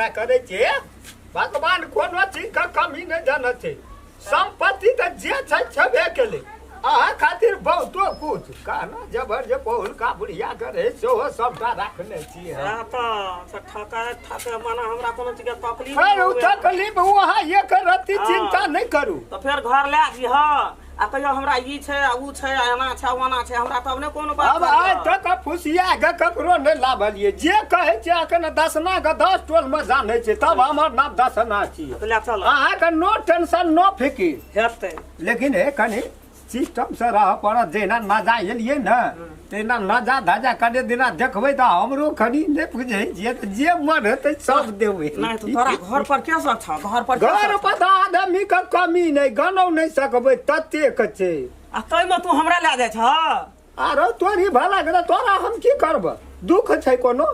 चिंता करै छियै भगवान कोनो चीज के कमी नहि जानै छै संपत्ति तऽ जे छै छेबे केलै अहाँ खातिर बहुतो कुछ कहना जबर जे बहुलका बुढ़िया के रहै सेहो सबटा राखने छियै हम। सएह तऽ से ठकै ठकै माने हमरा कोनो चीजके तकलीफ फेर नहि ओ हुए। तकलीफ अहाँ एक रत्ती हँ। चिंता नहि करू तऽ फेर घर लए जइह आ कहियो हमरा ई छै आ ऊ छै आ एना छै आ ओना छै हमरा तब ने कोनो बात अब आइ कहियौ। तक फुसिया के ककरो नहि लाभलियै जे कहै छै अखन दसना के 10 टोल मे जानै छै तब हमर नाम दसना छियै तऽ लए चल अहाँके नो टेंशन नो फिकिर हेतै लेकिन हे कनि सिस्टम से रह पड़त जहिना नजा एलियै ने तहिना नजा धजा कने दिना देखबै तऽ हमरो कनि नहि बुझै छियै तऽ जे मन हेतै सब देबै नहि तऽ तोरा घर पर के सब छौ घर पर के घर सब पर तऽ आदमी के कमी नहि गनौ नहि सकबै ततेक छै आ ताहिमे तू हमरा लए जाइ छह आरो तोरी भला के तोरा हम की करब दुख छै कोनो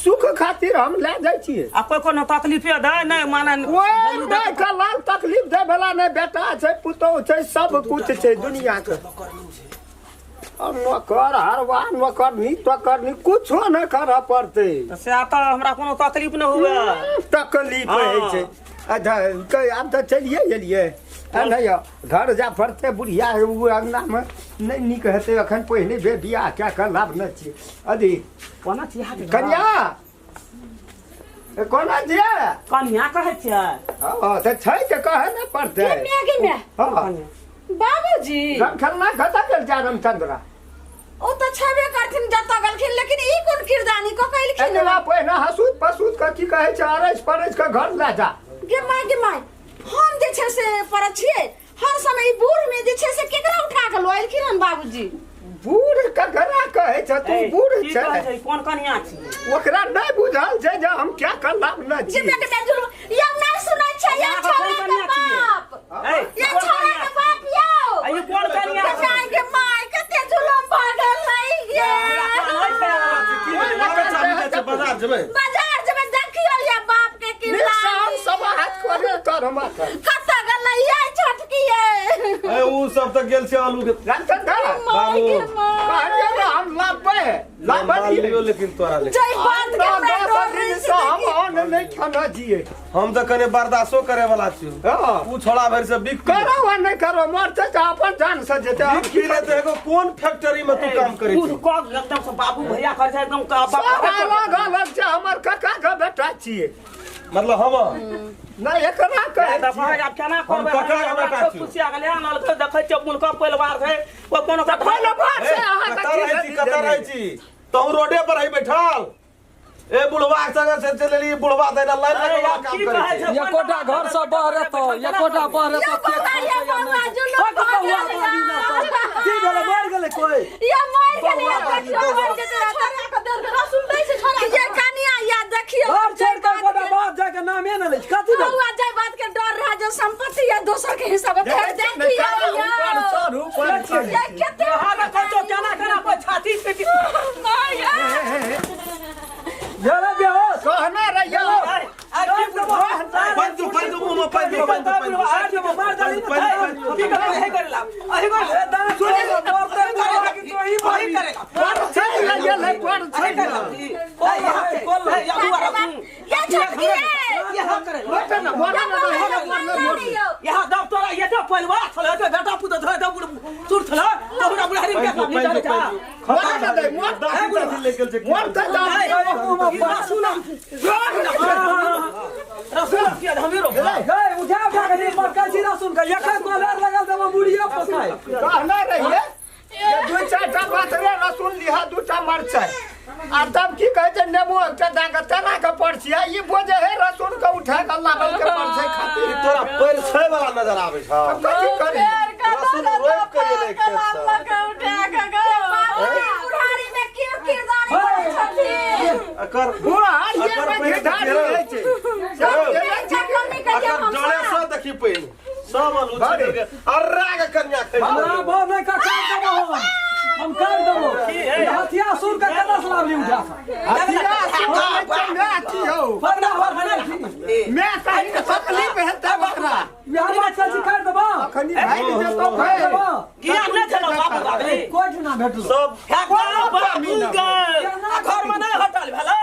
सुख खातिर हम लए जाइ छियै आ कोइ कोनो तकलीफे दै नहि माने ओए नहि कलाल तकलीफ दै वाला नहि बेटा छै पुतोह छै सब कुछ छै दुनिया के और नौकर हरवा नौकरनी तोकरनी कुछो नहि करऽ पड़तै तऽ सएह तऽ हमरा कोनो तकलीफ नहि हुए तकलीफ होइ छै अच्छा आब तऽ चलिए गेलियै आ नहि यौ, घर जा पड़तै बुढ़िया ओ अङ्गनामे नहि नीक हेतै एखन पहिने बेर बियाह कए कऽ लाभ नहि छियै अथी कोना छियै हाथ कनिया ए, कोना छियै कनिया कहै छियै हँ तऽ छै तऽ कहै ने पड़तै गे माय गे माय हँ बाबूजी रमखेलना कतऽ गेल जा रामचंद्रा ओ तऽ छेबे करथिन जतऽ गेलखिन लेकिन ई कोन किरदानी कऽ के एलखिन एतना पहिने हसूद पसूद के की कहै छै अरैस परैस के घर लए जा गे माय गे माय हम जे छै से पड़ल छियै हर समय ई बूढ़ में जे छै से केकरा उठा के लऽ एलखिन हन बाबूजी बूढ़ ककरा कहै छ तू बूढ़ की छै कहै छै कोन कनिया छी ओकरा नहि बुझल छै जे हम क्या करलाम न जे छी बेटे बेजुल या नहि सुनै छै या अहाँ कोन छोरा के कनिया छियै? बाप ए, या कोन छोरा कनिया के बाप यौ आ ई कोन कनिया के छी? माय के माय कते जुलम भऽ गेल है ये की भेलै? बाबे चाभी जाइ छै बाजार जेबै बाजार जेबै देखियौ या बाप के निशान किरदानी सब हाथ करे तर हम कतऽ गेलै ये छोटकी ये ए उ सब तऽ गेल छै आलू के रामचंद्र माय के माय कहलियै ने हम लाबे लाबलियै लियो लेकिन तोरा ले जय बात के हमरा दस डर दिन रहै से छै हम देखी। अन्न नहि खाना छियै हम तऽ कने बर्दाश्तो करे वाला छियो हँ उ छोड़ा भरि से बिक करो वा नहि करो मरते तऽ अपन जान से जेतै हम बिक पी लेते एगो कोन फैक्ट्री में तू काम करै दूध छी कऽ एकदम से बाबू भैया करै छै एकदम सब अलग अलग छै हमर काका के बेटा छियै मतलब हम नहि एकरा कहै छियै। आब केना हम करबै ककरा के बेटा छियौ? खुशिया गेलै आनल के देखै छियै हुनका परिवार छै ओ कोनो के परिवार ए, से अहाँके कतऽ की रहै छी गति कतऽ देने? रहै छी तहु रोडे पर है बैठल ए बुढ़वा के संगे से चलि एली बुढ़वा दैना लाइन लगेला काम की करै कहै छै छै एकोटा घर से बहरेतो एकोटा बहरेतो यौ बौआ यौ बौआ जुलुम भऽ गेल की भेलै मरि गेलै कोइ या मरि गेलै या देखियौ मरि जेतै छोरा के दर्द रसुन दै छै छोरा ये कनिया या देखियौ घर छोड़ि कऽ एकोटा बाप जाके नामे नहि लै छै कथी भेलै बौआ जाय बात के डर रहा जो संपत्ति या दोसर के हिस्सा में देखै फेर छियै ने, देखियौ चढ़ू, ऊपर यौ चढ़ू, ऊपर चढ़ू। ये कते यहाँ के कहै छौ केना केना कोइ छाती पीटी माय भेलै बेहोश कहने रहियौ पानि दू पानि दू मुँह में पानि दू पानि दू पानि दू पानि दू पर चलि गेलै पर चलि गेलै ये छोटकी ये मोटे ने मोटे ने मोटे ने मोटे यहाँ डॉक्टर ये तो परिवार छल तो बेटा पुत धर तो बुढ़ सुर छल तो हमरा बुढ़ारी के पानि दू, पानि दू। मोटे ने दे मोटे दादी ले गेल छै मोटे गै उठा उठा के नहीं पटकै छी रसुन के एखन कलर लगल देबो मुड़िए पकाय कहने रहियै जे दू चारिटा पातरे लहसुन लिह दूटा मरचाइ आ तब की कहै छै नेबो एकटा दए कऽ तेना के परछिया ई बोझे हे लहसुन के उठा कऽ लाबल के परछै खातिर ई तोरा परिछै वाला नजर आबै छौ तब कथी करी रसुन रोपि के एलै खेत से बुढ़ारी में के किरदारी करै छथिन एकर बुढ़ा ये एकर में पहिने घिढारी देखियौ। रहै छै सब केना चाचा कमी के एकर हम डरे सब से देखी पहिने सब आलू बड़े। छिल के अर्रा के कन्या खै हमरा भाव नहि का काट देबो हम हम काट देबो ई हथिया सुर के कतऽ से लावली उठा के हथिया सुन छै मैं की हौ फरना फरना मैं कहीं तकलीफ हेतै ओकरा बिहार बात चल छी काट देबो अखनी भागि जेतौ काट भाइ देबो किया नहि छलौ बाबू बाबी कोइ ठुना भेटलो सब घर में नहीं हटल भेला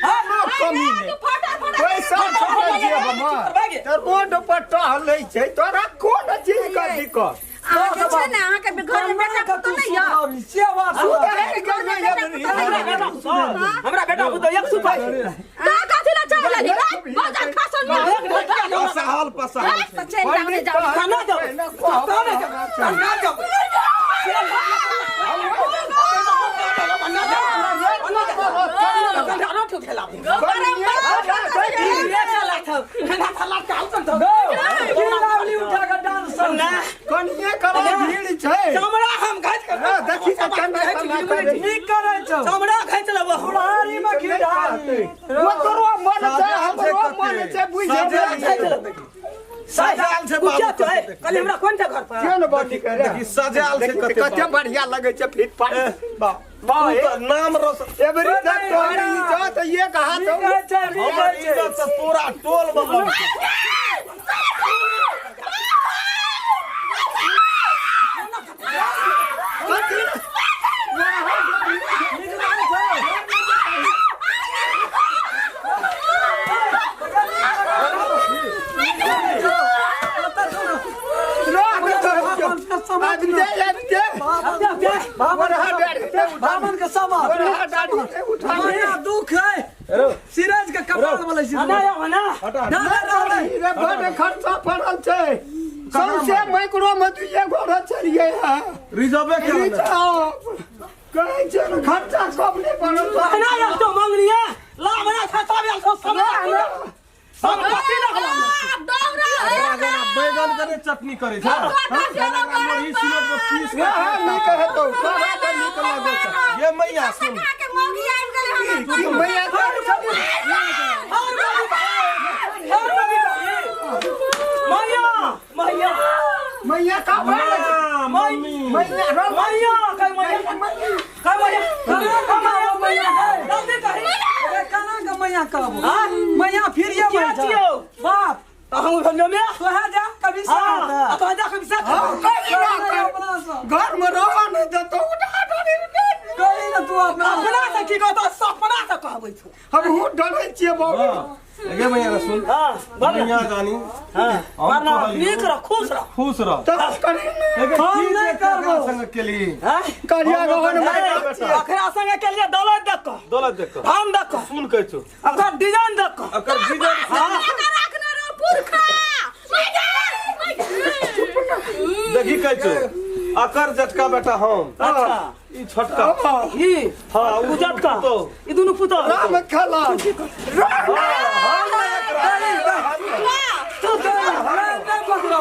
कोनो कमी नहि फटा फटा पैसा तऽ रोड पर टहलै छै तोरा कोन चीज के दिक्कत अहाँके छै ने अहाँके घर में बेटा पुतोह नहि यऽ से बात सुधरि के नहि हमरा बेटा पुतोह हमरा बेटा पुतोह एक सुपा का कथी ला चल लेली बाजार खासन पसहल पसहल तऽ चलि जाउ ने जाउ खाना दो खाना दो की लावली उठा के डांस सब कनिये करा भीड़ छै चमड़ा हम घाच के हाँ, देखी तऽ केना केना करै छै। नीक करै छौ चमड़ा घाच लेबो बुढ़ारी में घी ढारी ओकरो मन छै हमरो मन छै बुझि सजाल गेलियै। छै सजाल छै बाबू कते कल हमरा कोन छै घर पर क्यों ने बाटी करे देखी सजाल छै कते कते बढ़िया लगे छै फिट फाट बाप बाप तू तऽ नाम रोशन एवरी तक तोहर इज्जत एक हाथ नीक कहै छै नीक हमर कहै छै इज्जत तऽ पूरा टोल में लग नीक लागै छौ आबि दे आबि दे बामन के समाज बरहा दाढ़ी के उठा बढ़िया दुख है सिराज के कपाल वाला सिराज ना ना हटा ना ना ना रे बड़ खर्चा पड़ल छै सौंसे माइक्रो में दुइये गोरा चलिए है रिजर्वे के रिजर्व कहै छै ने खर्चा कम नहि पड़ल छै ना यार तो मांग लिया ला बना खाता भी तो सब सब कथी लगल बैगन के नहि चटनी करै छै लोही सिलौट में पीस के वएह नीक हेतौ तोरा तऽ नीक लगै छौ ये मैया सुन ई मैया तऽ मैया मैया मैया का माँ, मम्मी मैया रो मैया कह मैया कह मैया कना मैया है जल्दी कही अरे कना के मैया कहबो मैया फिर ये क्या बैठ छियौ? बाप हम भेलो में तोहे जा कभी साथ हां तो जा कभी साथ कही ना कहीं कर। अपना से घर में रह नहि देतौ उठा डरे कहीं ना तू अपना अपना से की कहतो सपना से कहबै छौ हमहूँ डरै छियै बाबू हाँ, गे मैया रे सुन हां बोल मैया जानी हां हम वरना कहलियौ। नीक रह खुश रह खुश रह तब करी ने एके हम की नहि जे केकरा करबौ। संग केली हां करिया गहन बेटा। अखरा संगे के लिए दौलत देख दौलत देख धान देख सुन कहै छौ अकर डिजाइन देख अकर डिजाइन देखी कहै छौ अकर जटका बेटा हम अच्छा ई छोटका ई हाँ उ उ जटका पुतोह। ई दुनू पुतोह राम खेला तू तो नहीं पकड़ो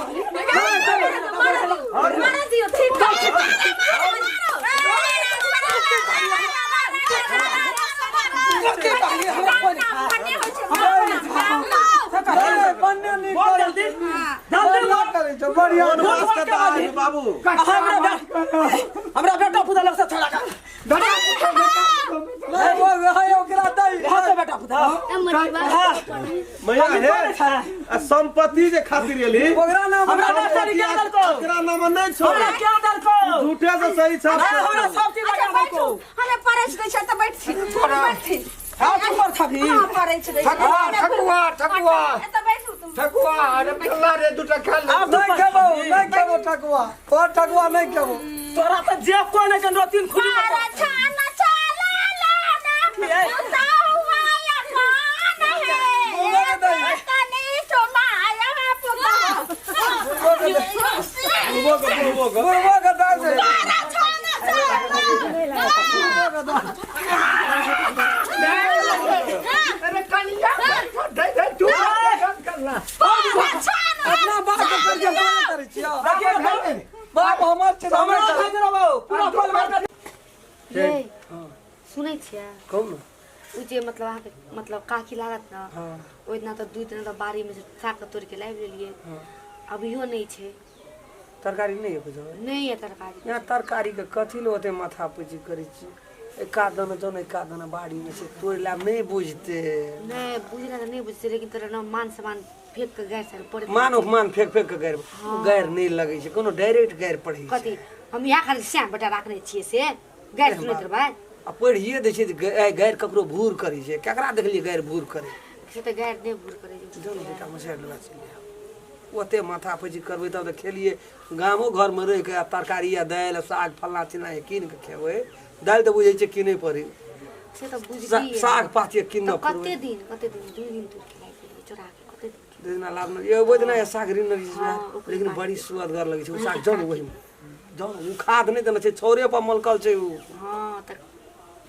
ए, बन्ने नीक बोल करै जल्दी जल्दी बोल करै छौ बढ़िया कोन वास्ते तऽ आज बाबू हमरा हमरा बेटा पुतोह लग से छोड़ा का नहीं वो है ओकरा दै हां से बेटा पुतोह हां मैया हे आ संपत्ति जे खातिर एली ओकरा नाम हमरा नर्सरी के दलको एकरा नाम नहि छौ हमरा क्या दलको झूठे से सही छाप हमरा सब चीज लगा दलको हां तू पर छबी ठकुआ ठकुआ ठकुआ ठकुआ अरे फल्ला रे दूटा खा ले आब नहीं खेबो नहीं खेबो ठकुआ और ठकुआ नहीं खेबो तोरा त जेब को नहीं कन तीन खुली बुढ़बो के बुढ़बो के बुढ़बो के दे दे अरे कनिया दे दे तू करना अपना बाप के करके कोना करै छियै देखिए बाप हमर छै तऽ हमरा हमे करब। खाइ रहो पूरा परिवार के यै सुनै छियै कहू ने ओ जे मतलब अहाँके मतलब काकी लागत ने ओहि दिना तऽ दू दिना तऽ बाड़ीमे से साग तोड़ि के लाबि लेलियै अभियो नहि छै तरकारी नहि उपजबै नहि यऽ तरकारी यहाँ तरकारीके कथी लए ओते माथा पैची करै छी एका दाना जौन एका दाना बाड़ीमे छै तोड़ि लायब नहि बुझतै नहि बुझला तऽ नहि बुझतै लेकिन तोरा ने मान सम्मान फेंक के गारि सारि पड़ैत मान उपमान फेंक फेंक के गारि गारि नहि लगै छै कोनो डायरेक्ट गारि पढ़ै छै कथी हम इएह खाली श्याम बेटा राखने छियै से गारि सुनैत रहबै आ पढ़िए दै छै जे गारि ककरो भूर करै छै केकरा देखलियै गारि भूर करै से तऽ गारि नहि बूढ़ करै छै। जाउ ने बेटा मछारि लेला चलि आयब। ओते माथा पैची करबै तब तऽ खेलियै। गामो घरमे रहि कऽ तरकारी आ दालि आ साग फल्लाँ चिल्लाँ कीन कऽ खेबै। दालि तऽ बुझै छियै कीनै पड़ै। से तऽ बुझलियै। साग पात कीनऽ तऽ पड़बै। कते दिन कते दिन 2 दिन तोड़ि के लाबि देलियै चोरा के कते दिन? दिना लाभ नहि ओहि दिना साग ऋण हँ, ओकरे लेकिन पात। बड़ी सुअदगर लगै छै ओ साग। जाउ ने ओहिमे जाउ ने, ओ खाद नहि देने छै, छौरे पर मलकल छै ओ। हँ तऽ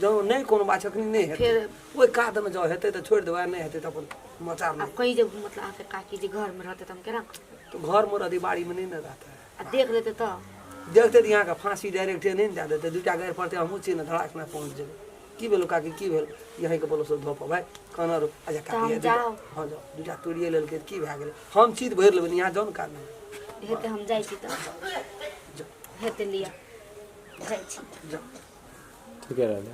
जाउ नहि कोनो बात छै, अखनी नहि हेतै। फेर ओहि कादमे जाउ, हेतै तऽ छोड़ि देबै, नहि हेतै तऽ अपन मचार। आब नहि कहीं जे मतलब अहाँके काकी जे घरमे रहतै तऽ हम केना करबै? तऽ घरमे रहतै, बाड़ीमे नहि ने रहतै। आ देख लेतै तऽ? देखतै तऽ यहाँके फाँसी डायरेक्टे नहि ने दए देतै। 2टा गारि पड़तै, हमहूँ छियै ने, धड़ाक ने पहुँच जेबै। की भेलो काकी, की भेल? यहीँके बोलो सब धोपऽ भाइ कहना रो। अच्छा तऽ काकी हम ये दूटा जाउ? हँ जाउ, 2टा तोड़िए लेलकै तऽ की भए गेलै? हम चीज भरि लेबै। यहाँ जाउ ने कादमे। हेतै, हम जाइ छी तऽ। जाउ। हेतै, लिअ जाइ छी। जाउ। ठीके रहलै।